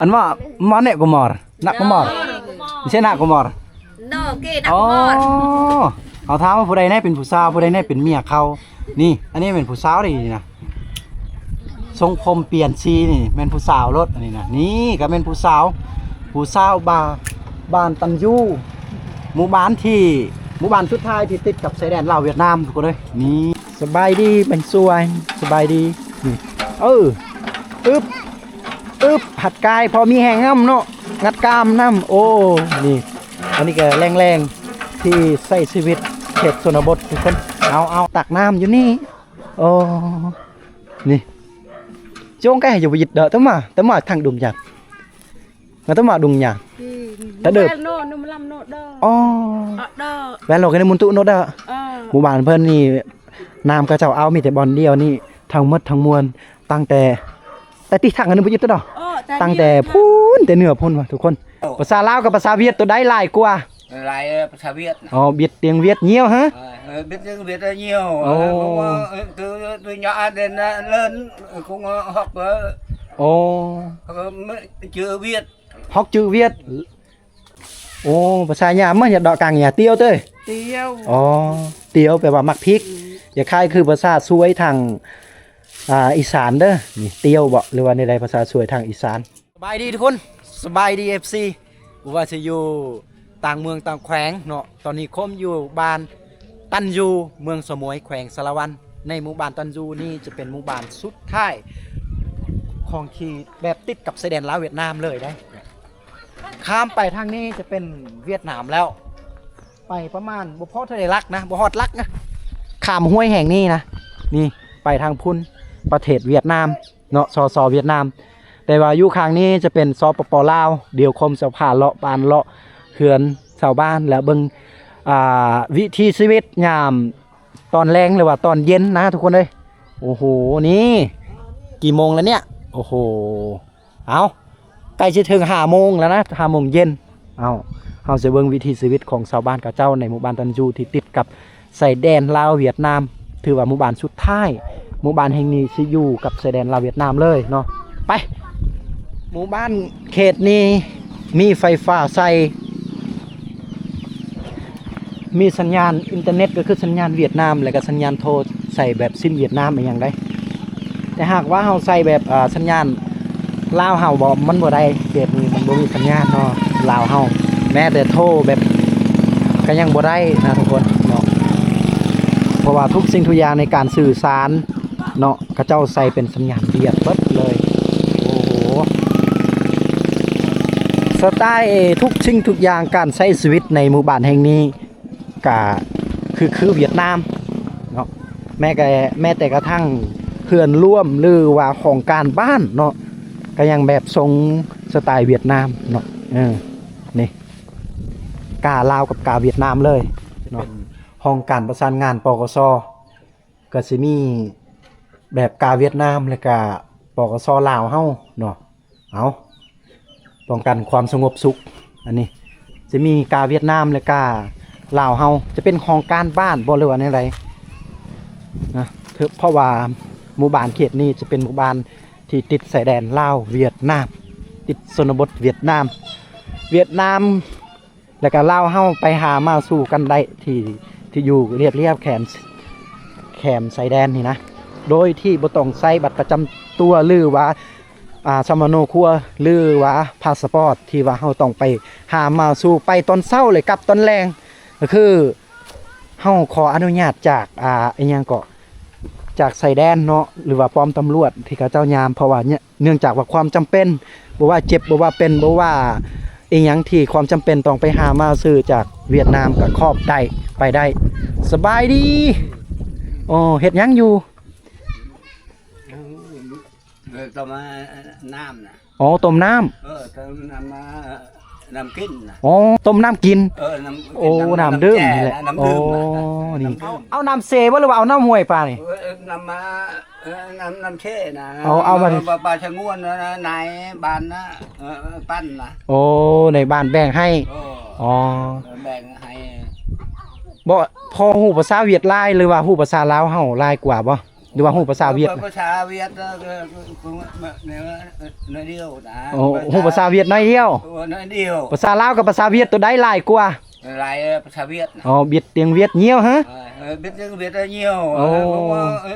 Anh Mò, Mò nè của Mò, nè của Mò. Nè của Mò. Sẽ nè của Mò. Nè kì nè của Mò. Ồ, ເຮົາຖາມວ່າຜູ້ໃດແນ່ເປັນຜູ້ສາວ ຜູ້ໃດແນ່ເປັນເມຍເຂົາ. ນີ້ ອັນນີ້ແມ່ນຜູ້ສາວເດ້ນີ້ນະ ຊົງຜົມປ່ຽນສີນີ້ແມ່ນຜູ້ສາວໂລດ ອັນນີ້ນະ. ນີ້ກໍແມ່ນຜູ້ສາວ ຜູ້ສາວບ້ານ ບ້ານຕັນຢູ ໝູ່ບ້ານທີ່ ໝູ່ບ້ານສຸດທ້າຍທີ່ຕິດກັບຊາຍແດນລາວຫວຽດນາມ ທຸກຄົນເອີຍ. ນີ້ ສະບາຍດີແມ່ນສວຍ ສະບາຍດີ. ນີ້ ເອີ ອຶບ ອຶບ ຫັດກາຍພໍມີແຮງນຳເນາະ ງັດກ້າມນຳ. ໂອ້ ນີ້ ອັນນີ້ກໍແລງໆ ທີ່ໃຊ້ຊີວິດເຂດຊົນນະບົດ ທຸກຄົນ. ເອົາ ເອົາ ຕັກນ້ຳຢູ່ນີ້. ໂອ້ ນີ້ ໂຈງກະໃຫ້ຢູ່ບໍ່ຢິດເດີ ຕະມາ ຕະມາທາງດຸງຢາງ ງາຕະມາດຸງຍາງ ຕະເດີບ. ອໍ ແວ່ນໂລກໃນມຸນຕຸໂນດາ. ໝູ່ບ້ານເພິ່ນນີ້ ນ້ຳເຂົາເຈົ້າເອົາມີແຕ່ບ່ອນດຽວນີ້ ທັງໝົດທັງມວນ ຕັ້ງແຕ່ ແຕ່ຕິທັງອັນນີ້ບໍ່ຍຶດເນາະ ຕັ້ງແຕ່ພຸ້ນ ແຕ່ເໜືອພຸ້ນວ່າ ທຸກຄົນ. ພາສາລາວກັບພາສາຫວຽດ ໂຕໃດຫຼາຍກວ່າ? ຫຼາຍ ເອີ ພາສາຫວຽດນະ. ອໍ ຫວຽດ ຕຽງຫວຽດຍ່ຽວຫະ? ເອີ ຫວຽດ ຫວຽດຍ່ຽວ. ໂອ້ ເອີ ໂຕ ໂຕຍາເດນເລີນ ຄົງຮອກ ເອີ ໂອ້ ເອີ ຈື່ຫວຽດ ຮອກຈື່ຫວຽດ. ໂອ້ ພາສາຍາມ ເມື່ອຢາກເດາະກັງຍາ ຕຽວເຕີ. ຕຽວ ອໍ ຕຽວ ແປວ່າໝາກພິກ. ອືມ ຢາກຄ້າຍຄືພາສາຊວຍທາງ ອ່າ ອີສານເດີ. ນີ້ ຕຽວບໍ ຫຼືວ່າແນວໃດ ພາສາຊວຍທາງອີສານ? ສະບາຍດີທຸກຄົນ ສະບາຍດີ ເອັຟຊີ ບໍ່ວ່າຊິຢູ່ຕ່າງເມືອງຕ່າງແຂວງເນາະ. ຕອນນີ້ຄົມຢູ່ບ້ານຕັນຢູ ເມືອງສະໝວຍ ແຂວງສາລະວັນ. ໃນໝູ່ບ້ານຕັນຢູນີ້ຈະເປັນໝູ່ບ້ານສຸດທ້າຍຂອງທີ່ແບບຕິດກັບຊາຍແດນລາວຫວຽດນາມເລີຍເດ້. ຂ້າມໄປທາງນີ້ຈະເປັນຫວຽດນາມແລ້ວ ໄປປະມານບໍ່ພໍເທົ່າໃດຫຼັກນະ ບໍ່ຮອດຫຼັກນະ. ຂ້າມຫ້ວຍແຫ່ງນີ້ນະ ນີ້ ໄປທາງພຸ້ນ ປະເທດຫວຽດນາມ ເນາະ ສສ ຫວຽດນາມ. ແຕ່ວ່າຢູ່ຂ້າງນີ້ຈະເປັນ ສປປ ລາວ. ດຽວຄົມຈະພາເລາະບ້ານເລາະເຮືອນຊາວບ້ານ ແລະ ເບິ່ງ ອ່າ ວິຖີຊີວິດຍາມຕອນແລງ ຫຼືວ່າຕອນເຢັນນະ ທຸກຄົນເອີຍ. ໂອ້ໂຫ ນີ້ ກີ່ໂມງແລ້ວເນຍ? ໂອ້ໂຫ ເອົາ ໃກ້ຊິເຖິງຫ້າໂມງແລ້ວນະ ຫ້າໂມງເຢັນ. ເອົາ ເຮົາຈະເບິ່ງວິຖີຊີວິດຂອງຊາວບ້ານເຂົາເຈົ້າໃນໝູ່ບ້ານຕັນຢູທີ່ຕິດກັບຊາຍແດນລາວຫວຽດນາມ. ຖືວ່າໝູ່ບ້ານສຸດທ້າຍ ໝູ່ບ້ານແຫ່ງນີ້ຊິຢູ່ກັບຊາຍແດນລາວຫວຽດນາມເລີຍເນາະ. ໄປ ໝູ່ບ້ານເຂດນີ້ມີໄຟຟ້າໃຊ້ ມີສັນຍານອິນເຕີເນັດ ກໍຄືສັນຍານຫວຽດນາມ ແລະ ກໍສັນຍານໂທໃຊ້ແບບຊິມຫວຽດນາມອີ່ຫຍັງໃດ. ແຕ່ຫາກວ່າເຮົາໃຊ້ແບບ ເອີ ສັນຍານລາວເຮົາບໍ່ ມັນບໍ່ໄດ້. ເຂດນີ້ມັນບໍ່ມີສັນຍານເນາະ ລາວເຮົາ ແມ້ແຕ່ໂທແບບກໍຍັງບໍ່ໄດ້ນະ ທຸກຄົນເນາະ. ເພາະວ່າທຸກສິ່ງທຸກຢ່າງໃນການສື່ສານເນາະ ເຂົາເຈົ້າໃສ່ເປັນສັນຍານຫວຽດເບິດເລີຍ. ໂອ້ໂຫ ສະໄຕລ໌ທຸກສິ່ງທຸກຢ່າງ ການໃຊ້ຊີວິດໃນໝູ່ບ້ານແຫ່ງນີ້ ກະຄື ຄືຫວຽດນາມເນາະ. ແມ້ກະ ແມ້ແຕ່ກະທັ່ງເຮືອນລວມ ຫຼືວ່າຂອງການບ້ານເນາະ ກະຍັງແບບຊົງສະໄຕລ໌ຫວຽດນາມເນາະ. ເອີ ນີ້ ກາລາວກັບກາຫວຽດນາມເລີຍເນາະ. ຫ້ອງການປະສານງານ ປກສ ກະຊິມີແບບກາຫວຽດນາມ ແລະກະ ປກສ ລາວເຮົາເນາະ. ເອົາ ປ້ອງກັນຄວາມສະຫງົບສຸກ. ອັນນີ້ຈະມີກາຫວຽດນາມ ແລະກາລາວເຮົາ ຈະເປັນຫ້ອງການບ້ານບໍ່ ຫຼືວ່າແນວໃດນະ. ເພາະວ່າໝູ່ບ້ານເຂດນີ້ຈະເປັນໝູ່ບ້ານທີ່ຕິດຊາຍແດນລາວຫວຽດນາມ ຕິດຊົນນະບົດຫວຽດນາມ ຫວຽດນາມ ແລ້ວກະລາວເຮົາໄປຫາມາສູ່ກັນໄດ້ທີ່ ທີ່ຢູ່ລຽບໆແຄມ ແຄມຊາຍແດນນີ້ນະ ໂດຍທີ່ບໍ່ຕ້ອງໃຊ້ບັດປະຈຳຕົວ ຫຼືວ່າ ອ່າ ສຳມະໂນຄົວ ຫຼືວ່າພາສະປອດ ທີ່ວ່າເຮົາຕ້ອງໄປຫາມາສູ່ ໄປຕອນເຊົ້າ ແລະ ກັບຕອນແລງ. ກໍຄືເຮົາຂໍອະນຸຍາດຈາກ ອ່າ ອີ່ຫຍັງເກາະ ຈາກຊາຍແດນເນາະ ຫຼືວ່າປ້ອມຕຳຫຼວດທີ່ເຂົາເຈົ້າຍາມ ເພາະວ່າ ເນື່ອງຈາກວ່າຄວາມຈຳເປັນ ບໍ່ວ່າເຈັບ ບໍ່ວ່າເປັນ ບໍ່ວ່າອີ່ຫຍັງທີ່ຄວາມຈຳເປັນຕ້ອງໄປຫາມາຊື້ຈາກຫວຽດນາມ ກໍຂອບໄດ້ ໄປໄດ້. ສະບາຍດີ. ໂອ້ ເຮັດຫຍັງຢູ່? ເອີ ຕົ້ມນ້ຳນະ. ອໍ ຕົ້ມນ້ຳ. ເອີ ຕົ້ມນ້ຳ ນ້ຳກິນນະ. ອໍ ຕົ້ມນ້ຳກິນ. ເອີ ນ້ຳ ໂອ້ ນ້ຳ ນ້ຳດື່ມນີ້ແຫຼະ. ນ້ຳດື່ມນະ. ອໍ ນີ້ ນ້ຳດື່ມ. ເອົາ ເອົານ້ຳເຊບໍ່ ຫຼືວ່າເອົານ້ຳຫ້ວຍປານີ້? ເອີ ນ້ຳ ເອີ ນ້ຳ ນ້ຳເຊນະ. ເອົາ ເອົາມາ ປາ ປາຊະງວນນະ ນາຍບ້ານນະ ເອີ ປັ້ນນະ. ໂອ້ ໃນບ້ານແບ່ງໃຫ້. ເອີ ອໍ ແບ່ງໃຫ້. ບໍ່ ພໍຮູ້ພາສາຫວຽດຫຼາຍ ຫຼືວ່າຮູ້ພາສາລາວເຮົາຫຼາຍກວ່າບໍ່? ຫຼືວ່າຮູ້ພາສາຫວຽດ? ພາສາຫວຽດ ເອີ ໜ້ອຍດຽວນະ. ໂອ້ ຮູ້ພາສາຫວຽດໜ້ອຍດຽວ. ເອີ ໜ້ອຍດຽວ. ພາສາລາວກັບພາສາຫວຽດ ໂຕໃດຫຼາຍກວ່າ? ຫຼາຍພາສາຫວຽດນະ. ອໍ ຫວຽດ ຕຽງຫວຽດ ໜຽວ ຮະ? ເອີ ຫວຽດ ຕຽງຫວຽດ ໜຽວ. ໂອ້ ເອີ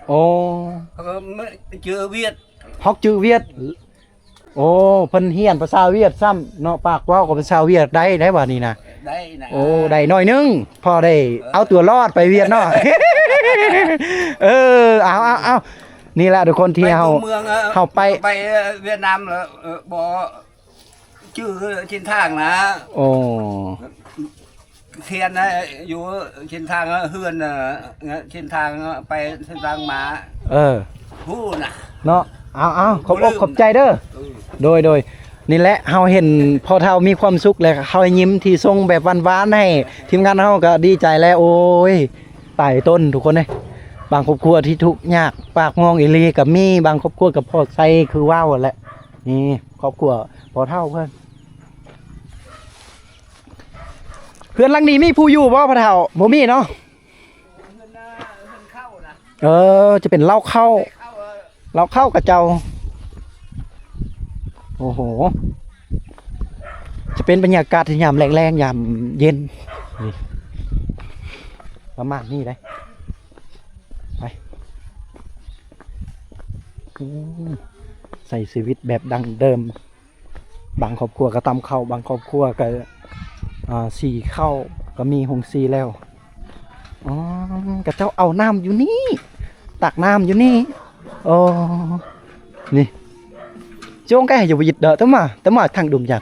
ໂອ້ ຮອກຈື່ຫວຽດ. ໂອ້ ເພິ່ນຮຽນພາສາຫວຽດຊ້ຳເນາະ, ປາກເວົ້າກໍພາສາຫວຽດໄດ້ ໄດ້ວ່ານີ້ນະ. ໄດ້ນະ. ໂອ້ ໄດ້ໜ້ອຍໜຶ່ງ ພໍໄດ້ເອົາຕົວລອດໄປຫວຽດເນາະ. ເອີ ເອົາ ເອົາ ເອົາ ນີ້ແຫຼະທຸກຄົນທີ່ເຮົາ ໄປຕົວເມືອງ ເອີ ເຮົາໄປ ໄປຫວຽດນາມແລ້ວ ເອີ ບໍ່ຈື່ເສັ້ນທາງນະ. ໂອ້ ຂຽນໃຫ້ຢູ່ເສັ້ນທາງເຮືອນ ເສັ້ນທາງໄປເສັ້ນທາງມາ. ເອີ ຮູ້ນະ ເນາະ. ເອົາໆ ຂອບອົກຂອບໃຈເດີ. ເອີ ໂດຍໆ ນີ້ແຫຼະ ເຮົາເຫັນພໍ່ເຖົ້າມີຄວາມສຸກ ແລະ ຮອຍຍິ້ມທີ່ສົ່ງແບບຫວານໆ ໃຫ້ທີມງານເຮົາກໍດີໃຈແລ້ວ. ໂອ້ຍ ຕາຍຕົນທຸກຄົນເອີຍ, ບາງຄອບຄົວທີ່ທຸກຍາກປາກໝອງອີ່ຫຼີກໍມີ, ບາງຄອບຄົວກໍພໍໃຊ້ຄືເວົ້າຫັ້ນແຫຼະ. ນີ້ຄອບຄົວພໍ່ເຖົ້າເພິ່ນ. ເຮືອນຫຼັງນີ້ມີຜູ້ຢູ່ບໍ່ພໍ່ເຖົ້າ? ບໍ່ມີເນາະ. ເອີ ຈະເປັນເລົ້າເຂົ້າ ເລົ້າເຂົ້າຂະເຈົ້າ. ໂອ້ໂຫ ຈະເປັນບັນຍາກາດທີ່ຍາມແລງໆ ຍາມເຢັນນີ້ ປະມານນີ້ເດ້. ໄປ ອືມ ໃຊ້ຊີວິດແບບດັ້ງເດີມ. ບາງຄອບຄົວກໍຕຳເຂົ້າ, ບາງຄອບຄົວກໍ ອ່າ ສີເຂົ້າ ກໍມີໂຮງສີແລ້ວ. ອໍ ຂະເຈົ້າເອົານ້ຳຢູ່ນີ້ ຕັກນ້ຳຢູ່ນີ້. ອໍ ນີ້ ໂຈງກະຢູ່ບໍ່ຢິດເດີ ຕະມາ ຕະມາທາງດຸງຢາງ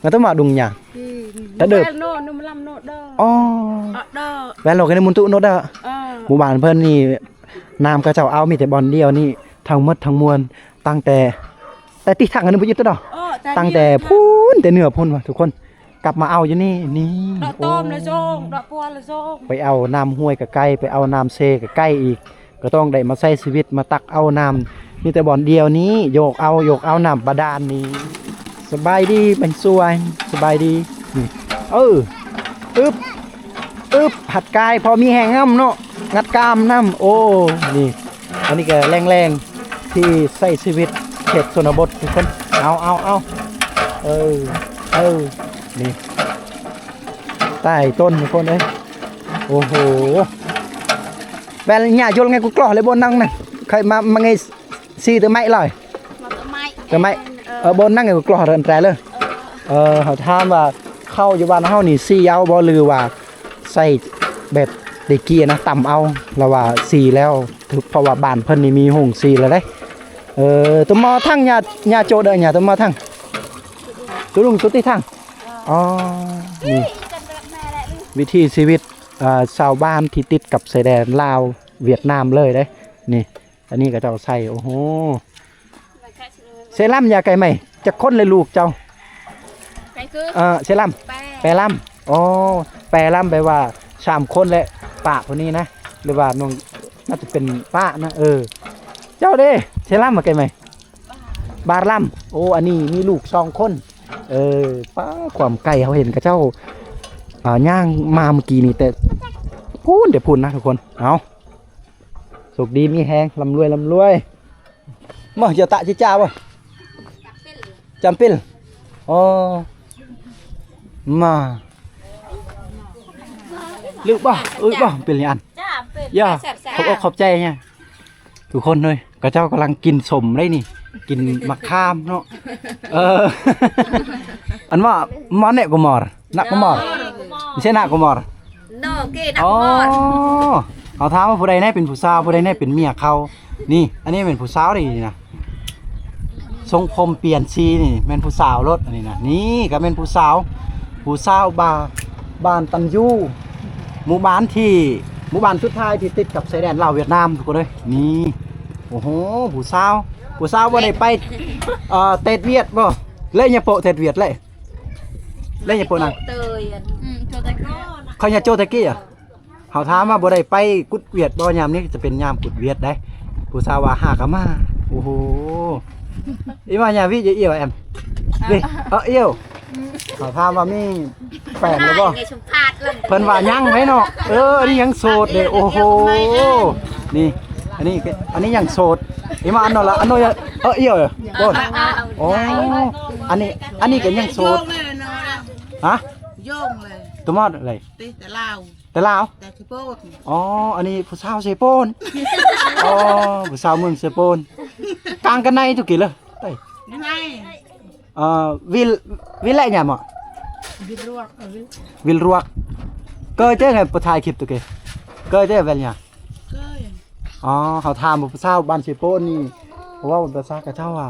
ມາຕະມາດຸງຢາງ ອືມ ຕະເດີບ ອໍ ແວ່ນໂລກໃນມຸນຕຸໂນດາ. ໝູ່ບ້ານເພິ່ນນີ້ ນ້ຳຂະເຈົ້າເອົາມີແຕ່ບ່ອນດຽວນີ້ ທັງໝົດທັງມວນ. ຕັ້ງແຕ່ ແຕ່ຕິທັງອັນນີ້ບໍ່ຢຸດເນາະ ຕັ້ງແຕ່ພຸ້ນ ແຕ່ເໜືອພຸ້ນວ່າທຸກຄົນ ກັບມາເອົາຢູ່ນີ້ ນີ້ ດອກຕອມລະໂຈງ ດອກປົວລະໂຈງ ໄປເອົານ້ຳຫ້ວຍກະໄກ ໄປເອົານ້ຳເຊກະໄກອີກ ກໍຕ້ອງໄດ້ມາໃຊ້ຊີວິດ ມາຕັກເອົານ້ຳ ມີແຕ່ບ່ອນດຽວນີ້ ໂຍກເອົາ ໂຍກເອົານ້ຳບາດານນີ້. ສະບາຍດີແມ່ນສວຍ ສະບາຍດີ. ນີ້ ເອີ ອຶບ ອຶບ ຫັດກາຍ ພໍມີແຮງນຳເນາະ ງັດກ້າມນຳ. ໂອ້ ນີ້ ອັນນີ້ກໍແລງໆ ທີ່ໃຊ້ຊີວິດເຂດຊົນນະບົດທຸກຄົນ. ເອົາ ເອົາ ເອົາ ເອີ ເອີ ນີ້ ຕາຍຕົ້ນທຸກຄົນເອີຍ. ໂອ້ໂຫ ແບບຫຍ້າຍົນໄງກູກລໍເລີຍ ບ່ອນນັ່ງນະ ໃຄມາ ມາໄງ ສີ່ຕົວໄມ້ເລີຍ ມາຕົວໄມ້ ຕົວໄມ້ ເອີ ເອີ ບ່ອນນັ່ງກໍກລໍເລີຍ ອັນແຕເລີຍ. ເອີ ເອີ ເຮົາຖາມວ່າເຂົ້າຢູ່ບ້ານເຮົານີ້ສີເອົາບໍ່ ຫຼືວ່າໃສ່ແບບແຕ່ກີ້ນະ ຕຳເອົາ ລະວ່າສີແລ້ວ ເພາະວ່າບ້ານເພິ່ນນີ້ມີໂຮງສີແລ້ວເດ້. ເອີ ຕົວໝໍທັງ ຫຍ້າ ຫຍ້າໂຈເດີ ຫຍ້າຕົວໝໍທັງ ຕຸລຸງຕຸຕິທັງ. ອໍ ນີ້ ວິຖີຊີວິດ ອ່າ ຊາວບ້ານທີ່ຕິດກັບຊາຍແດນລາວຫວຽດນາມເລີຍເດ້ ນີ້. ອັນນີ້ເຂົາເຈົ້າໃສ່ ໂອ້ໂຫ ເຊລຳ ຢາໄກ່ໄໝ ຈັກຄົນແລະລູກເຈົ້າ? ໄກ່ຄື ເອີ ເຊລຳ ແປ ແປລຳ. ອໍ ແປລຳແປວ່າສາມຄົນ ແລະ ປ້າຜູ້ນີ້ນະ ຫຼືວ່ານ້ອງ ໜ້າຈະເປັນປ້ານະ. ເອີ ເຈົ້າເດ້ ເຊລຳ ມາໄກ່ໄໝ ບາດລຳ. ໂອ້ ອັນນີ້ມີລູກສອງຄົນ. ເອີ ປ້າ ຄວາມໄກ ເຮົາເຫັນເຂົາເຈົ້າ ອ່າ ຍ່າງມາເມື່ອກີ້ນີ້ ແຕ່ພຸ້ນ ແຕ່ພຸ້ນນະທຸກຄົນ. ເອົາ ໂຊກດີມີແຮງ ລ່ຳລວຍ ລ່ຳລວຍ. ມາ ເຈົ້າຕະຈິຈ້າບໍ່? ຈຳເປັນ ອໍ ມາ ຫຼືບໍ່? ອຶບໍ່? ເປັນຫຍັງ? ຈ້າ ເປັນ ຢ່າ ຂອບອົກຂອບໃຈຫຍັງ? ທຸກຄົນເອີຍ ເຂົາເຈົ້າກຳລັງກິນສົ້ມໄດ໋ນີ້ ກິນໝາກຂາມເນາະ. ເອີ ອັນວ່າ ມອນເນກະມອລ ນະກະມອລ ເຊນະກະມອລ. ອໍ ເຮົາຖາມວ່າຜູ້ໃດແນ່ເປັນຜູ້ສາວ ຜູ້ໃດແນ່ເປັນເມຍເຂົາ. ນີ້ ອັນນີ້ແມ່ນຜູ້ສາວເດ້ນີ້ນະ ຊົງຜົມປ່ຽນສີນີ້ແມ່ນຜູ້ສາວໂລດ ອັນນີ້ນະ. ນີ້ກໍແມ່ນຜູ້ສາວ ຜູ້ສາວບ້ານ ບ້ານຕັນຢູ ໝູ່ບ້ານທີ່ ໝູ່ບ້ານສຸດທ້າຍທີ່ຕິດກັບຊາຍແດນລາວຫວຽດນາມ ທຸກຄົນເອີຍ. ນີ້ ໂອ້ໂຫ ຜູ້ສາວ ຜູ້ສາວບໍ່ໄດ້ໄປ ເອີ ເຕດຫວຽດບໍ່? ແລະ ຍາໂປະເຕດຫວຽດແລະ ແລະ ຍາໂປະນະ ເອີ ເຂົາຍາໂຈແຕ່ກີ້ອະ. ເຮົາຖາມວ່າບໍ່ໄດ້ໄປກຸດຫວຽດບໍ່? ຍາມນີ້ຈະເປັນຍາມກຸດຫວຽດໄດ໋. ຜູ້ສາວວ່າຫາກະມາ. ໂອ້ໂຫ ອີວ່າຍາວິ ຢາອີ່ວແອມ ເດ້ ເອີ ອີ່ວ. ເຮົາຖາມວ່າມີແຟນແລ້ວບໍ່? ສຳພາດເລື່ອງ ເພິ່ນວ່າຍັງໄດເນາະ. ເອີ ອັນນີ້ຍັງໂສດເດ້. ໂອ້ໂຫ ນີ້ ອັນນີ້ ອັນນີ້ຍັງໂສດ. ອີມາອັນນັ້ນລະ ອັນນັ້ນ ເອີ ອີ ໂອ້ ໂອ້ ອັນນີ້ ອັນນີ້ກໍຍັງໂສດ. ຮະ? ໂຍງເລີຍ ຕົວມອດເລີຍ ຕິແຕ່ລາວ ແຕ່ລາວ ແຕ່ເຊໂປນ. ອໍ ອັນນີ້ຜູ້ສາວເຊໂປນ. ອໍ ຜູ້ສາວເມືອງເຊໂປນ. ກາງກັນໃນຕຸກິເລີຍ ໃນ ເອີ ວິລ ວິລແລະຫຍັງເນາະ? ວິລຣວກ ເອີ ວິລ ວິລຣວກ. ເກີຍເຈົ້າໄງບໍ່ຖ່າຍຄລິບຕຸເກ? ເກີຍເຈົ້າແວ່ນຫຍັງ? ເກີຍ. ອໍ ເຮົາຖາມວ່າຜູ້ສາວບ້ານເຊໂປນນີ້ເວົ້າພາສາຂະເຈົ້າວ່າ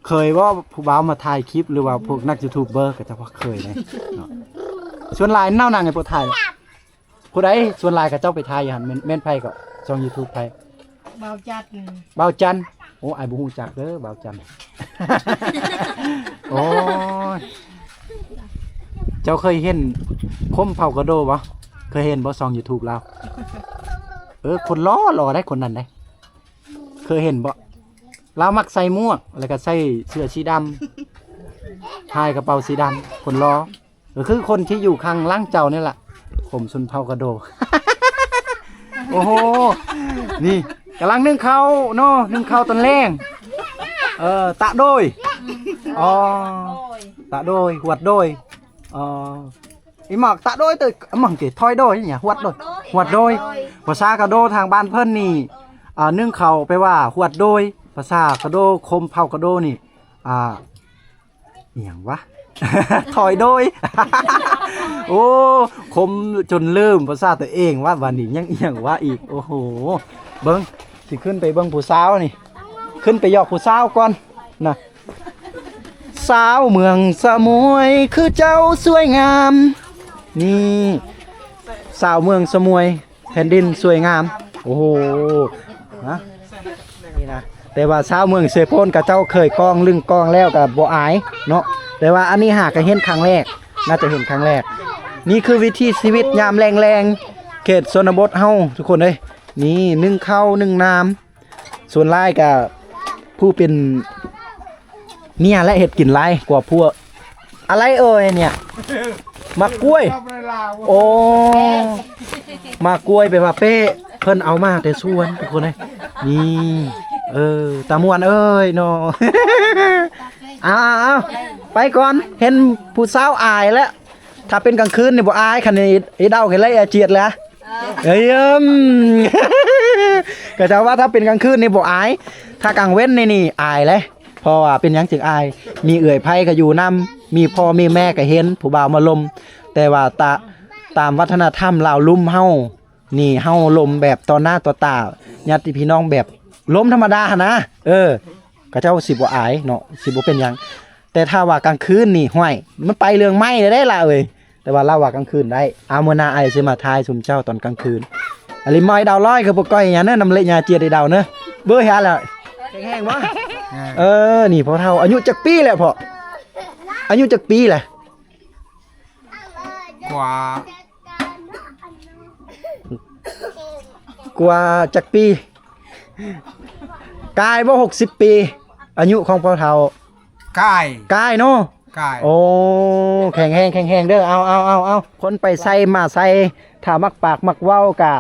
ເຄີຍບໍ່ ຜູ້ບ່າວມາຖ່າຍຄລິບ ຫຼືວ່າພວກນັກຢູທູບເບີ ຂະເຈົ້າວ່າເຄີຍເດ້ເນາະ. ສ່ວນຫຼາຍເນາະ ນາງໃຫ້ຜູ້ຖ່າຍ ຜູ້ໃດສ່ວນຫຼາຍຂະເຈົ້າໄປຖ່າຍຢູ່ຫັ້ນ ແມ່ນ ແມ່ນໃຜກໍ? ຊ່ອງຢູທູບໃຜ? ບ່າວຈັນ. ບ່າວຈັນ. ໂອ້ ອ້າຍບໍ່ຮູ້ຈັກເດີບ່າວຈັນ. ໂອ້ຍ ເຈົ້າເຄີຍເຫັນຄົມເຜົ່າກະໂດບໍ່? ເຄີຍເຫັນບໍ່ ຊ່ອງຢູທູບລາວ? ເອີ ຄົນຫຼໍ່ ຫຼໍ່ໄດ໋ ຄົນນັ້ນໄດ໋. ເຄີຍເຫັນບໍ່? ລາວມັກໃສ່ໝວກ ແລ້ວກໍໃສ່ເສື້ອສີດຳ ພາຍກະເປົາສີດຳ ຄົນຫຼໍ່. ກໍຄືຄົນທີ່ຢູ່ຂ້າງຫຼັງເຈົ້ານີ້ລະ ຄົມຊົນເຜົ່າກະໂດ. ໂອ້ໂຫ ນີ້ກຳລັງໜຶ້ງເຂົ້າເນາະ ໜຶ້ງເຂົ້າຕອນແລງ. ເອີ ຕະໂດຍ. ອໍ ຕະໂດຍ ຫວດໂດຍ. ອໍ ອີໝອກ ຕະໂດຍເຕີ ໝອກເກ ຖອຍໂດຍຫຍັງ ຫວດໂດຍ ຫວດໂດຍ. ພາສາກະໂດທາງບ້ານເພິ່ນນີ້ ອ່າ ໜຶ້ງເຂົ້າແປວ່າຫວດໂດຍ. ພາສາກະໂດ ຄົມເຜົ່າກະໂດນີ້ ອ່າ ອີຫຍັງວະ ຖອຍໂດຍ. ໂອ້ ຄົມຈົນລືມພາສາຕົວເອງວ່າ ບາດນີ້ຍັງອີຫຍັງວະອີກ. ໂອ້ໂຫ ເບິ່ງ ຊິຂຶ້ນໄປເບິ່ງຜູ້ສາວນີ້ ຂຶ້ນໄປຢອກຜູ້ສາວກ່ອນນະ. ສາວເມືອງສະໝວຍຄືເຈົ້າສວຍງາມ. ນີ້ ສາວເມືອງສະໝວຍ ແຜ່ນດິນສວຍງາມ. ໂອ້ໂຫ ນະ ນີ້ນະ ແຕ່ວ່າຊາວເມືອງເຊໂປນຂະເຈົ້າເຄີຍກ້ອງລຶ້ງກ້ອງແລ້ວກໍບໍ່ອາຍເນາະ. ແຕ່ວ່າອັນນີ້ຫາກໍເຫັນຄັ້ງແລກ ໜ້າຈະເຫັນຄັ້ງແລກ. ນີ້ຄືວິຖີຊີວິດຍາມແລງໆ ເຂດຊົນນະບົດເຮົາທຸກຄົນເອີຍ. ນີ້ໜຶ້ງເຂົ້າໜຶ້ງນ້ຳ. ສ່ວນຫຼາຍກະຜູ້ເປັນເມຍແຫຼະເຮັດກິນຫຼາຍກວ່າຜົວ. ອະໄລເອີຍເນຍ? ໝາກກ້ວຍ. ໂອ້ ໝາກກ້ວຍແປວ່າເປ້ ເພິ່ນເອົາມາແຕ່ສວນທຸກຄົນເອີຍ. ນີ້ ເອີ ຕາມ່ວນເອີຍເນາະ. ເອົາໆໆ ໄປກ່ອນ ເຫັນຜູ້ສາວອາຍແລ້ວ. ຖ້າເປັນກາງຄືນນີ້ບໍ່ອາຍ ຄັນນີ້ອີເດົາເຫັນແລ້ວອາຈຽດແລ້ວ. ເອີ ເອີ ຂະເຈົ້າວ່າຖ້າເປັນກາງຄືນນີ້ບໍ່ອາຍ ຖ້າກາງເວັນນີ້ ນີ້ອາຍແຫຼະ. ເພາະວ່າເປັນຫຍັງຈຶ່ງອາຍ? ມີເອື້ອຍໃພ້ກໍຢູ່ນຳ ມີພໍ່ມີແມ່ກໍເຫັນຜູ້ບ່າວມາລົມ. ແຕ່ວ່າຕາ ຕາມວັດທະນະທຳລາວລຸ່ມເຮົານີ້ ເຮົາລົມແບບຕໍ່ໜ້າຕໍ່ຕາ ຍາດຕິພີ່ນ້ອງແບບລົມທຳມະດາຫັ້ນນະ. ເອີ ຂະເຈົ້າຊິບໍ່ອາຍເນາະ ຊິບໍ່ເປັນຫຍັງ. ແຕ່ຖ້າວ່າກາງຄືນນີ້ ຫ້ວຍ ມັນໄປເລື່ອງໃໝ່ແລ້ວເດ້ລະເອີຍ. ແຕ່ວ່າລາວວ່າກາງຄືນໄດ້. ອາ ມື້ໜ້າອ້າຍຊິມາຖ່າຍຊຸມເຈົ້າຕອນກາງຄືນ. ອາ ລິມມອຍດາວລອຍ ກໍບໍ່ກ່ອຍຫຍັງເດີ ນຳເລຍາຈຽດໄດ້ດາວເດີ. ເບີເຮັດແລ້ວ ແຂງແຮງບໍ່? ເອີ ນີ້ພໍ່ເຖົ້າ ອາຍຸຈັກປີແລ້ວພໍ່? ອາຍຸຈັກປີແລ້ວ? ກວ່າ ກວ່າຈັກປີ? ກາຍບໍ່ ຫົກສິບປີ ອາຍຸຂອງພໍ່ເຖົ້າ? ກາຍ ກາຍເນາະ ກາຍ. ໂອ້ ແຂງແຮງ ແຂງແຮງເດີ. ເອົາ ເອົາ ເອົາ ເອົາ ຄົນໄປໃສມາໃສ ຖ້າມັກປາກມັກເວົ້າກະ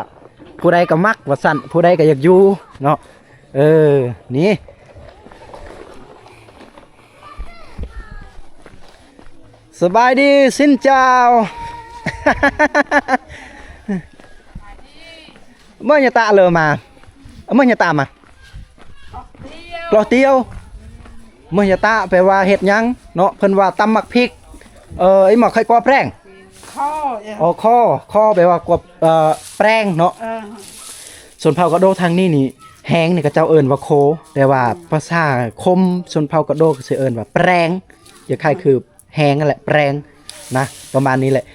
ຜູ້ໃດກໍມັກວ່າຊັ້ນ ຜູ້ໃດກໍຢາກຢູ່ເນາະ. ເອີ ນີ້ ສະບາຍດີ ຊິນເຈົ້າ. ເມື່ອຍາຕະເລີມາ ເມື່ອຍາຕະມາ ລໍຕຽວ. ເມື່ອຍາຕະແປວ່າເຮັດຫຍັງເນາະ? ເພິ່ນວ່າຕຳໝາກພິກ. ເອີ ອີໝໍ້ ໄຂ່ກົວແປງ. ອໍ ຄໍ ຄໍແປວ່າກົວ ເອີ ແປງເນາະ. ຊົນເຜົ່າກະໂດທາງນີ້ນີ້ ແຮງນີ້ຂະເຈົ້າເອີ້ນວ່າໂຄ ແຕ່ວ່າພາສາຄົມຊົນເຜົ່າກະໂດກໍຊິເອີ້ນວ່າແປງ ຄ້າຍໆຄືແຮງຫັ້ນແຫຼະ ແປງນະ ປະມານນີ້ແຫຼະ.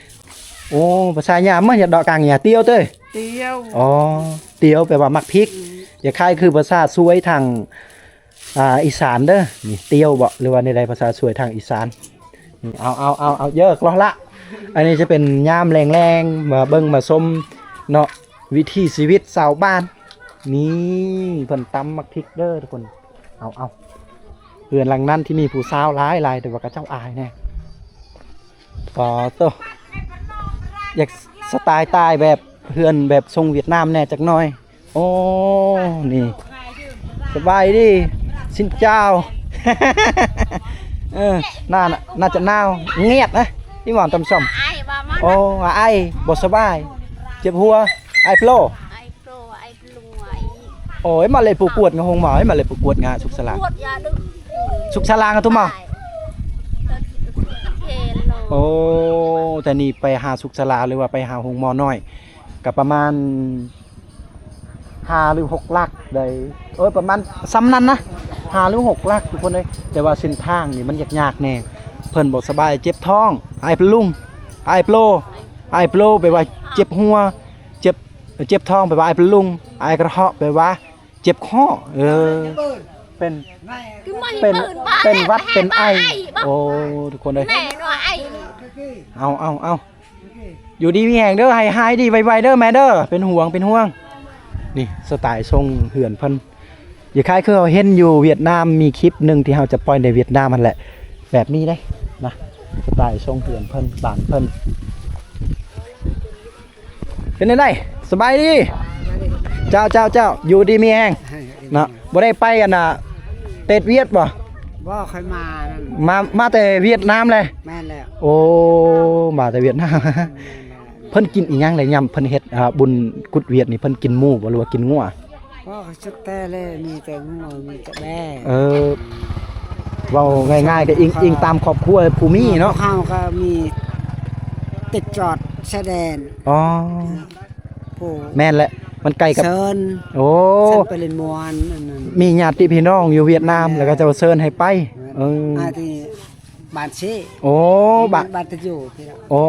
ໂອ້ ພາສາຫຍ້າ ເມື່ອຍາດອກກາງຫຍ້າ ຕຽວເຕີ. ຕຽວ ອໍ ຕຽວແປວ່າໝາກພິກ. ຄ້າຍໆຄືພາສາຊວຍທາງ ອ່າ ອີສານເດີ. ນີ້ ຕຽວບໍ ຫຼືວ່າແນວໃດ ພາສາຊວຍທາງອີສານ? ນີ້ ເອົາ ເອົາ ເອົາ ເອົາ ເຢີກລະລະ. ອັນນີ້ຈະເປັນຍາມແລງໆ ມາເບິ່ງມາຊົມເນາະ ວິຖີຊີວິດຊາວບ້ານ. ນີ້ ເພິ່ນຕຳໝາກພິກເດີທຸກຄົນ. ເອົາ ເອົາ ເຮືອນຫຼັງນັ້ນທີ່ມີຜູ້ສາວຫຼາຍໆ ແຕ່ວ່າຂະເຈົ້າອາຍແດ່. ປາໂຕ ຢາກ ສະຕາຍຕາຍແບບເຮືອນແບບຊົງຫວຽດນາມແດ່ຈັກໜ່ອຍ. ໂອ້ ນີ້ ສະບາຍດີ ຊິນເຈົ້າ. ເອີ ໜ້າ ໜ້າຈະໜາວ ງຽດນະ ອີ່ຫວ່ານຕຳຊອມ. ໂອ້ ອາໄອ ບໍ່ສະບາຍ ເຈັບຫົວ ອາຍໂປຣ. ໂອ້ຍ ມາເລີຍຜູ້ກວດງາໂຮງໝໍ ມາເລີຍຜູ້ກວດງາສຸກສາລາ ສຸກສາລາງາທຸມາ. ໂອ້ ແຕ່ນີ້ໄປຫາສຸກສາລາ ຫຼືວ່າໄປຫາໂຮງໝໍນ້ອຍ ກະປະມານຫ້າຫຼືຫົກຫຼັກໄດ໋ ເອີ ປະມານຊ່ຳນັ້ນນະ ຫ້າຫຼືຫົກຫຼັກທຸກຄົນເອີຍ. ແຕ່ວ່າເສັ້ນທາງນີ້ມັນຍາກໆແດ່ ເພິ່ນບໍ່ສະບາຍ ເຈັບທ້ອງ ອາຍເປັນລຸງ ອາຍໂປຣ ອາຍໂປຣ ແປວ່າເຈັບຫົວ ເຈັບ ເຈັບທ້ອງ ແປວ່າອາຍເປັນລຸງ ອາຍກະເຫາະ ແປວ່າເຈັບຄໍ ເອີ ເປັນ ເປັນ ເປັນຫວັດ ເປັນໄອ. ໂອ້ ທຸກຄົນເອີຍ ເອົາ ເອົາ ເອົາ ຢູ່ດີມີແຮງເດີ ໃຫ້ຫາຍດີໄວໆເດີແມ່ເດີ ເປັນຫ່ວງ ເປັນຫ່ວງ. ນີ້ສະໄຕຊົງເຮືອນເພິ່ນ ຄ້າຍໆຄືເຮົາເຫັນຢູ່ຫວຽດນາມ ມີຄລິບໜຶ່ງທີ່ເຮົາຈະປ່ອຍໃນຫວຽດນາມຫັ້ນແຫຼະ ແບບນີ້ເດ້ນະ ສະໄຕຊົງເຮືອນເພິ່ນ ບ້ານເພິ່ນ. ເປັນຈັ່ງໃດ ສະບາຍດີ? ເຈົ້າ ເຈົ້າ ເຈົ້າ ຢູ່ດີມີແຮງເນາະ. ບໍ່ໄດ້ໄປອັນນ່າ ເຕດຫວຽດບໍ່? ບໍ່ ຂ້ອຍມານັ້ນ ມາ ມາແຕ່ຫວຽດນາມແຫຼະ. ແມ່ນແລ້ວ ໂອ້ ມາແຕ່ຫວຽດນາມ. ແມ່ນແລ້ວ ເພິ່ນກິນອີ່ຫຍັງແຫຼະ ຍາມເພິ່ນເຮັດ ອ່າ ບຸນກຸດຫວຽດນີ້ ເພິ່ນກິນໝູບໍ່ ຫຼືວ່າກິນງົວ? ບໍ່ ສຸດແທ້ເລີຍ ມີແຕ່ງົວ ມີແຕ່ແບ້. ເອີ ເວົ້າງ່າຍໆ ກໍອີງ ອີງຕາມຄອບຄົວຜູ້ມີເນາະ. ພວກເຮົາກໍມີຕິດຈອດຊາຍແດນ. ອໍ ຜູ້ ແມ່ນແຫຼະ ມັນໃກ້ກັບ ເຊີນ ໂອ້ ເຊີນໄປຫຼິ້ນມ່ວນ ອັນນັ້ນ ມີຍາດຕິພີ່ນ້ອງຢູ່ຫວຽດນາມ ແມ່ນ ແລ້ວເຂົາເຈົ້າເຊີນໃຫ້ໄປ. ແມ່ນ ເອີ ອາ ທີ່ບ້ານເຊ. ໂອ້ ບ້ານ ບ້ານຕະຢູ່ພີ້ລະ. ໂອ້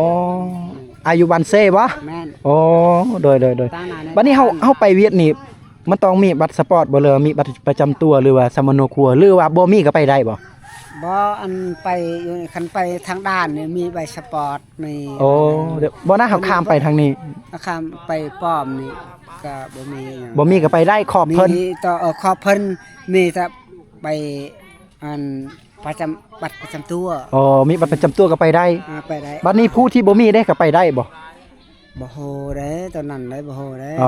ອາ ຢູ່ບ້ານເຊບໍ່? ແມ່ນ ໂອ້ ໂດຍ ໂດຍ ໂດຍ. ບັດນີ້ເຮົາ ເຮົາໄປຫວຽດນີ້ ມັນຕ້ອງມີບັດສະປອດບໍ່ ຫຼືວ່າມີບັດປະຈຳຕົວ ຫຼືວ່າສຳມະໂນຄົວ ຫຼືວ່າບໍ່ມີກໍໄປໄດ້ບໍ່? ບໍ່ ອັນໄປຢູ່ ຄັນໄປທາງດ່ານນີ້ມີໃບສະປອດ ມີ. ໂອ້ ບໍ່ນະ ເຮົາຂ້າມໄປທາງນີ້ ຂ້າມໄປປ້ອມນີ້ກໍບໍ່ມີຫຍັງ. ບໍ່ມີກໍໄປໄດ້ ຂອບເພິ່ນ ມີຕໍ່ ເອີ ຂອບເພິ່ນ ມີແຕ່ໃບ ອັນ ປະຈຳ ບັດປະຈຳຕົວ. ອໍ ມີບັດປະຈຳຕົວກໍໄປໄດ້. ອ່າ ໄປໄດ້. ບັດນີ້ຜູ້ທີ່ບໍ່ມີເດ້ ກໍໄປໄດ້ບໍ່? ບໍ່ຮູ້ເດ້ ຕອນນັ້ນເດ້ ບໍ່ຮູ້ເດ້. ອໍ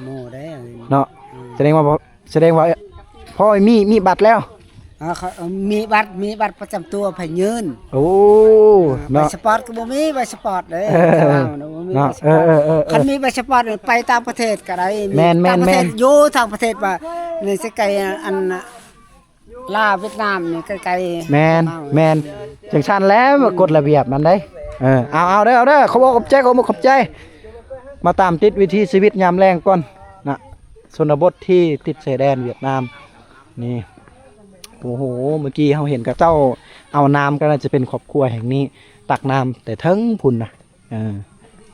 ໝູ່ເດ້ເນາະ. ອືມ ສະແດງວ່າ ສະແດງວ່າພໍ່ມີ ມີບັດແລ້ວ. ອ່າ ເຂົາ ເອີ ມີບັດ ມີບັດປະຈຳຕົວ ໃຜຍື່ນ. ໂອ້ ອ່າ ເນາະ ໃບສະປອດກໍບໍ່ມີ ໃບສະປອດເດ້. ເອີ ເຈົ້າເນາະ ບໍ່ມີ ເນາະ ໃບສະປອດ. ເອີ ເອີ ເອີ ຄັນມີໃບສະປອດໄປຕ່າງປະເທດກໍໄດ້. ແມ່ນ ມີຕ່າງປະເທດ ແມ່ນ ຢູ່ຕ່າງປະເທດວ່າ ໃນສະໄກ ອັນ ລາວຫວຽດນາມນີ້ໃກ້ໆ. ແມ່ນ ແມ່ນ ຈັ່ງຊັ້ນແຫຼະ ອືມ ກົດລະບຽບມັນເດ້. ເອີ ເອົາ ເອົາເດີ ເອົາເດີ ຂອບອົກຂອບໃຈ ຂອບອົກຂອບໃຈ. ມາຕາມຕິດວິຖີຊີວິດຍາມແລງກ່ອນນະ ຊົນນະບົດທີ່ຕິດຊາຍແດນຫວຽດນາມນີ້. ໂອ້ໂຫ ເມື່ອກີ້ເຮົາເຫັນເຂົາເຈົ້າເອົານ້ຳ ກໍໜ້າຈະເປັນຄອບຄົວແຫ່ງນີ້ ຕັກນ້ຳແຕ່ເທິງພຸ້ນນະ. ເອີ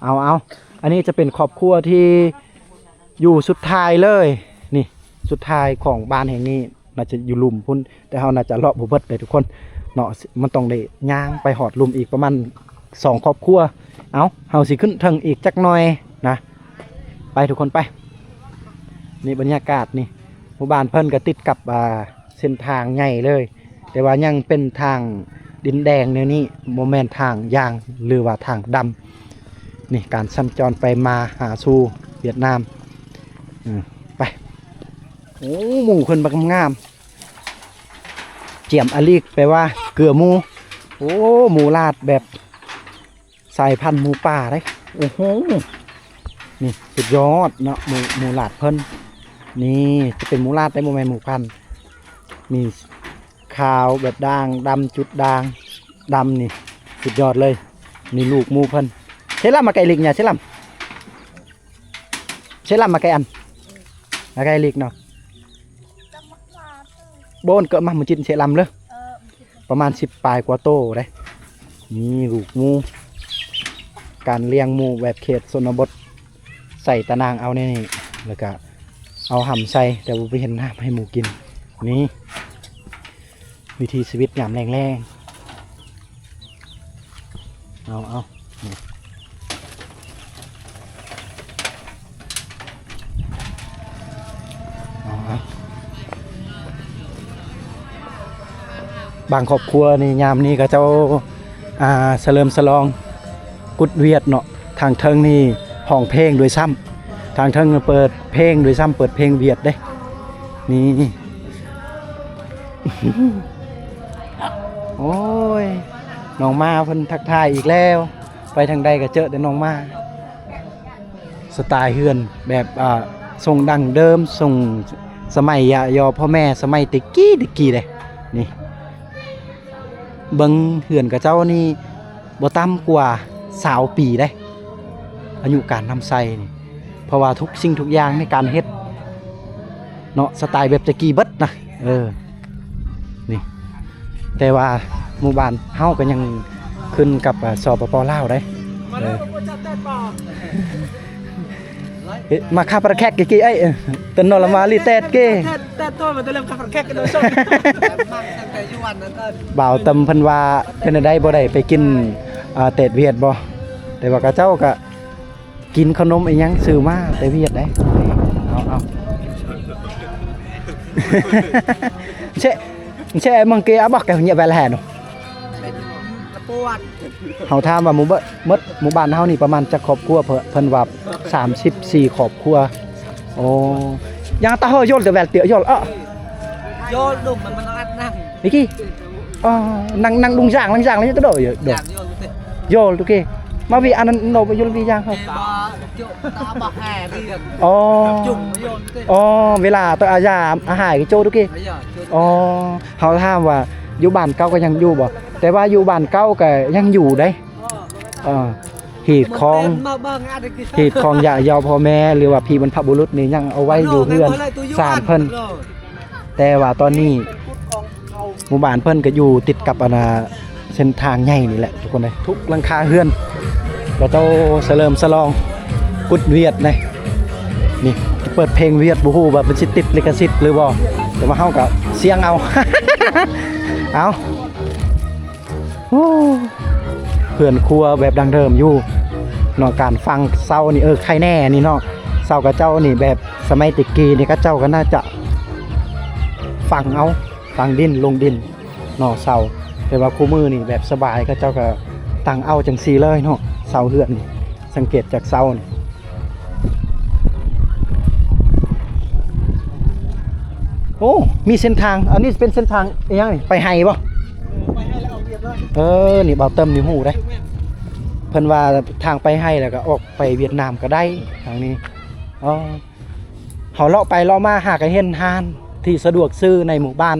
ເອົາ ເອົາ ອັນນີ້ຈະເປັນຄອບຄົວທີ່ຢູ່ສຸດທ້າຍເລີຍ ນີ້ ສຸດທ້າຍຂອງບ້ານແຫ່ງນີ້ ໜ້າຈະຢູ່ລຸ່ມພຸ້ນ ແຕ່ເຮົາໜ້າຈະເລາະບໍ່ເບິດເດ້ທຸກຄົນເນາະ ມັນຕ້ອງໄດ້ຍ່າງໄປຮອດລຸ່ມອີກປະມານສອງຄອບຄົວ. ເອົາ ເຮົາຊິຂຶ້ນເທິງອີກຈັກໜ່ອຍນະ ໄປທຸກຄົນໄປ. ນີ້ບັນຍາກາດນີ້ ໝູ່ບ້ານເພິ່ນກໍຕິດກັບ ອ່າ ເສັ້ນທາງໃຫຍ່ເລີຍ ແຕ່ວ່າຍັງເປັນທາງດິນແດງແນວນີ້ ບໍ່ແມ່ນທາງຢາງ ຫຼືວ່າທາງດຳ. ນີ້ການສັນຈອນໄປມາຫາສູ່ຫວຽດນາມ. ເອີ ໄປ. ໂອ້ ໝູເພິ່ນບັກງາມ. ຈຽມອາລີກ ແປວ່າເກືອໝູ. ໂອ້ ໝູຫຼາດແບບ ສາຍພັນໝູປ່າເດ້. ໂອ້ໂຫ ນີ້ສຸດຍອດເນາະ ໝູ ໝູຫຼາດເພິ່ນ. ນີ້ຈະເປັນໝູຫຼາດເດ້ ບໍ່ແມ່ນໝູພັນ. ມີຂາວແບບດ່າງດຳ ຈຸດດ່າງດຳ ນີ້ສຸດຍອດເລີຍ. ນີ້ລູກໝູເພິ່ນ. ເຊລຳມາໄກລິກຫຍັງ ເຊລຳ ເຊລຳມາໄກອັນ ມາໄກລິກເນາະ. ໂບນເກີດມາມື້ຈິດເຊລຳເລີຍ ປະມານສິບປາຍກວ່າໂຕເດ້. ນີ້ລູກໝູ ການລ້ຽງໝູແບບເຂດຊົນນະບົດ ໃສ່ຕາໜ່າງເອົາໃນນີ້ ແລ້ວກະເອົາຫຳໃສ່ ແຕ່ບໍ່ໄປເຮັດນ້ຳໃຫ້ໝູກິນ. ນີ້ວິຖີຊີວິດຍາມແລງໆ. ເອົາ ເອົາ ເອົາ ເອົາ ບາງຄອບຄົວນີ້ ຍາມນີ້ເຂົາເຈົ້າ ອ່າ ສະເຫຼີມສະຫຼອງກຸດຫວຽດເນາະ. ທາງເທິງນີ້ຮ້ອງເພງດ້ວຍຊ້ຳ ທາງເທິງເປີດເພງດ້ວຍຊ້ຳ ເປີດເພງຫວຽດເດ້ ນີ້ ໂອ້ຍ ນ້ອງມາເພິ່ນທັກທາຍອີກແລ້ວ ໄປທາງໃດກໍເຈີແຕ່ນ້ອງມາ. ສະຕາຍເຮືອນແບບ ອ່າ ຊົງດັ້ງເດີມ ຊົງສະໄໝຢາຍໍພໍ່ແມ່ ສະໄໝແຕ່ກີ້ແຕ່ກີ້ເດ້ ນີ້ ເບິ່ງເຮືອນເຂົາເຈົ້ານີ້ບໍ່ຕ່ຳກວ່າຊາວປີເດ້ ອາຍຸການນຳໃຊ້ນີ້ ເພາະວ່າທຸກສິ່ງທຸກຢ່າງໃນການເຮັດເນາະ ສະຕາຍແບບແຕ່ກີ້ເບິດນະ ເອີ ນີ້ ແຕ່ວ່າໝູ່ບ້ານເຮົາກໍຍັງຂຶ້ນກັບ ອ່າ ສປປ ລາວເດ້ ເອີ. ມາຄາປະແຄກກີ້ໄອ້ ເອີ ເຕີນນໍລະມາລີແຕດເກ ແຕດໂຕມາແຕ່ເລີ່ມຄາປະແຄກກັນໂດຍສົດ ບ່າວເຕີມເພິ່ນວ່າເປັນແນວໃດ ບໍ່ໄດ້ໄປກິນ ອ່າ ແຕດຫວຽດບໍ່? ແຕ່ວ່າເຂົາເຈົ້າກະກິນຂະໜົມອີ່ຫຍັງຊື້ມາແຕ່ຫວຽດເດ້ ເອົາ ເອົາ ເຊ Mungkin abah kah nyek baleh no. ເຮົາຖາມວ່າໝູ່ເບິດ ໝົດໝູ່ບ້ານເຮົານີ້ປະມານຈັກຄອບຄົວ? ເພິ່ນ ເພິ່ນວ່າສາມສິບສີ່ຄອບຄົວ. ໂອ້ Yang tahu yol tu bel tiok yol. Ah. Yol dong, man, man, man, nang. Iki. Oh, nang, nang dung jang, nang jang, nang tu do, yo, do. Jang yol tu. Yol tu ke. Mawi anan no yol wi jang. Ba, jo, ta ba hai rian. Oh. Jung yol tu. Oh, ເວລາຕອນອາຍາມອາຫາຍໂຈດເກ. ອາຍາ ໂຈດ. ອໍ ເຮົາຖາມວ່າຢູ່ບ້ານເກົ່າກໍຍັງຢູ່ບໍ່? ແຕ່ວ່າຢູ່ບ້ານເກົ່າກໍຍັງຢູ່ເດ້. ເອີ ເອີ ຮີດຄອງ ຮີດຄອງຢາກເຍົາພໍ່ແມ່ ຫຼືວ່າຜີບັນພະບຸລຸດນີ້ຍັງເອົາໄວ້ຢູ່ເຮືອນຊານເພິ່ນ. ແຕ່ວ່າຕອນນີ້ໝູ່ບ້ານເພິ່ນກໍຢູ່ຕິດກັບອັນນ່າ ເສັ້ນທາງໃຫຍ່ນີ້ແຫຼະທຸກຄົນເອີຍ. ທຸກຫຼັງຄາເຮືອນ ເຂົາເຈົ້າສະເຫຼີມສະຫຼອງກຸດຫວຽດເດ້. ນີ້ເປີດເພງຫວຽດ ບໍ່ຮູ້ວ່າມັນຊິຕິດລິຂະສິດຫຼືບໍ່ ແຕ່ວ່າເຮົາກໍສ່ຽງເອົາ ເອົາ. ໂອ້ ເຮືອນຄົວແບບດັ້ງເດີມຢູ່ເນາະ. ການຝັງເສົານີ້ ເອີ ໄຄແນ່ນີ້ເນາະ. ເສົາເຂົາເຈົ້ານີ້ແບບສະໄໝແຕ່ກີ້ນີ້ ເຂົາເຈົ້າກໍໜ້າຈະຝັງເອົາ ຝັງດິນ ລົງດິນເນາະ ເສົາ. ແຕ່ວ່າຄູ່ມື້ນີ້ແບບສະບາຍ ເຂົາເຈົ້າກໍຕັ້ງເອົາຈັ່ງຊີ້ເລີຍເນາະ ເສົາເຮືອນນີ້. ສັງເກດຈາກເສົານີ້ ໂອ້ ມີເສັ້ນທາງ. ອັນນີ້ເປັນເສັ້ນທາງອີ່ຫຍັງນີ້? ໄປໄຮ່ບໍ່? ເອີ ໄປໄຮ່ແລ້ວອອກຫວຽດເລີຍ. ເອີ ນີ້ບ່າວເຕີມນີ້ຮູ້ເດ້. ເພິ່ນວ່າທາງໄປໄຮ່ແລ້ວກໍອອກໄປຫວຽດນາມກໍໄດ້ທາງນີ້. ອໍ ເຮົາເລາະໄປເລາະມາຫາກໍເຫັນຮ້ານທີ່ສະດວກຊື້ໃນໝູ່ບ້ານ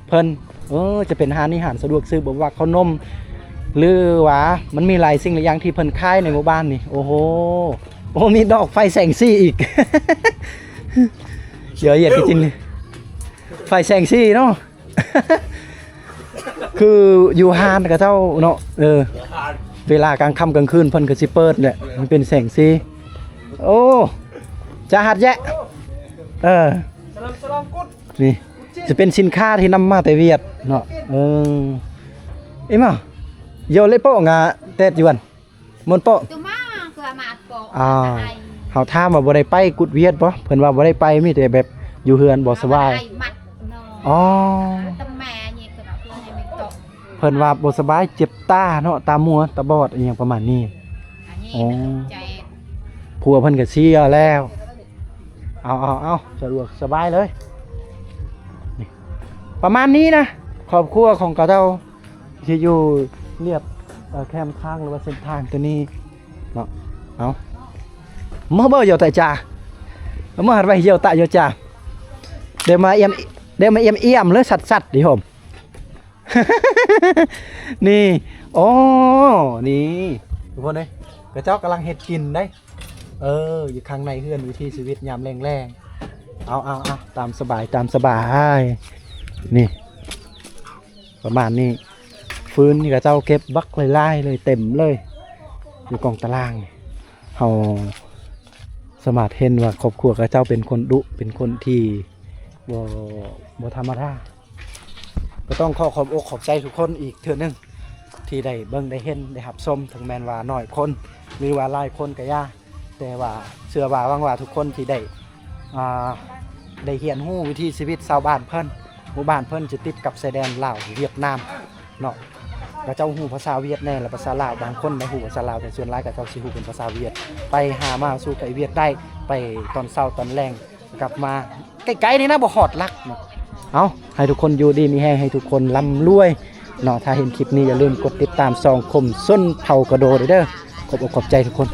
ເພິ່ນ ເອີ ຈະເປັນຮ້ານອາຫານສະດວກຊື້ ບໍ່ວ່າເຂົ້າໜົມ ຫຼືວ່າມັນມີຫຼາຍສິ່ງຫຼາຍຢ່າງທີ່ເພິ່ນຂາຍໃນໝູ່ບ້ານນີ້. ໂອ້ໂຫ ໂອ້ ມີດອກໄຟແສງສີອີກ ເຍອະແຍະຈິງໆ ໄຟແສງສີເນາະ. ຄືຢູ່ຮ້ານເຂົາເຈົ້າເນາະ ເອີ ເວລາກາງຄ່ຳກາງຄືນເພິ່ນກໍຊິເປີດແຫຼະ ມັນເປັນແສງສີ. ໂອ້ ຈາຫັດແຍະ ເອີ ນີ້ ຈະເປັນສິນຄ້າທີ່ນຳມາແຕ່ຫວຽດເນາະ. ເອີ ເອມາ ໂຍເລໂປງາແຕດຢວນ ມົນໂປ ອ່າ ເຮົາຖາມວ່າບໍ່ໄດ້ໄປກຸດຫວຽດບໍ່? ເພິ່ນວ່າບໍ່ໄດ້ໄປ ມີແຕ່ແບບຢູ່ເຮືອນບໍ່ສະບາຍ. ອໍ ເພິ່ນວ່າບໍ່ສະບາຍ ເຈັບຕາເນາະ ຕາມົວ ຕາບອດ ອີ່ຫຍັງປະມານນີ້. ອໍ ຜົວເພິ່ນກໍເສຍແລ້ວ. ເອົາ ເອົາ ເອົາ ສະດວກສະບາຍເລີຍ. ປະມານນີ້ນະ ຄອບຄົວຂອງເຂົາເຈົ້າທີ່ຢູ່ລຽບ ເອີ ແຄມທາງ ຫຼືວ່າເສັ້ນທາງຕົວນີ້ເນາະ. ເອົາ ເມື່ອເບີໂຍຕະຈາ ເມື່ອຫັນໄວ້ໂຍຕະໂຍຈາ ເດມາອຽມ ເດມາອຽມອຽມເລີຍ ສັດໆ ດີໂຮມ. ນີ້ ໂອ້ ນີ້ ທຸກຄົນເອີຍ ເຂົາເຈົ້າກຳລັງເຮັດກິນເດ້. ເອີ ຢູ່ຂ້າງໃນເຮືອນ ວິຖີຊີວິດຍາມແລງໆ. ເອົາ ເອົາ ເອົາ ຕາມສະບາຍ ຕາມສະບາຍ. ນີ້ ປະມານນີ້ ຟືນນີ້ເຂົາເຈົ້າເກັບບັກຫຼາຍໆເລີຍ ເຕັມເລີຍ ຢູ່ກອງຕາລາງ. ເຮົາສາມາດເຫັນວ່າຄອບຄົວເຂົາເຈົ້າເປັນຄົນດຸ ເປັນຄົນທີ່ບໍ່ ບໍ່ທຳມະດາ. ກໍຕ້ອງຂໍຂອບອົກຂອບໃຈທຸກຄົນອີກເທື່ອໜຶ່ງ ທີ່ໄດ້ເບິ່ງໄດ້ເຫັນໄດ້ຮັບຊົມ ເຖິງແມ່ນວ່າໜ້ອຍຄົນ ຫຼືວ່າຫຼາຍຄົນກໍຢ່າ ແຕ່ວ່າເຊື່ອວ່າ ຫວັງວ່າທຸກຄົນທີ່ໄດ້ ອ່າ ໄດ້ຮຽນຮູ້ວິຖີຊີວິດຊາວບ້ານເພິ່ນ. ໝູ່ບ້ານເພິ່ນຈະຕິດກັບຊາຍແດນລາວຫວຽດນາມເນາະ. ເຂົາເຈົ້າຮູ້ພາສາຫວຽດແດ່ ແລະ ພາສາລາວ ບາງຄົນໄດ້ຮູ້ພາສາລາວ ແຕ່ສ່ວນຫຼາຍເຂົາເຈົ້າຊິຮູ້ເປັນພາສາຫວຽດ. ໄປຫາມາສູ່ໄປຫວຽດໄດ້ ໄປຕອນເຊົ້າຕອນແລງ ກັບມາໃກ້ໆນີ້ນະ ບໍ່ຮອດຫຼັກເນາະ. ເອົາ ໃຫ້ທຸກຄົນຢູ່ດີມີແຮງ ໃຫ້ທຸກຄົນລ່ຳລວຍເນາະ. ຖ້າເຫັນຄລິບນີ້ຢ່າລືມກົດຕິດຕາມຊ່ອງຄົມຊົນເຜົ່າກະໂດເດີ. ຂອບອົກຂອບໃຈທຸກຄົນ.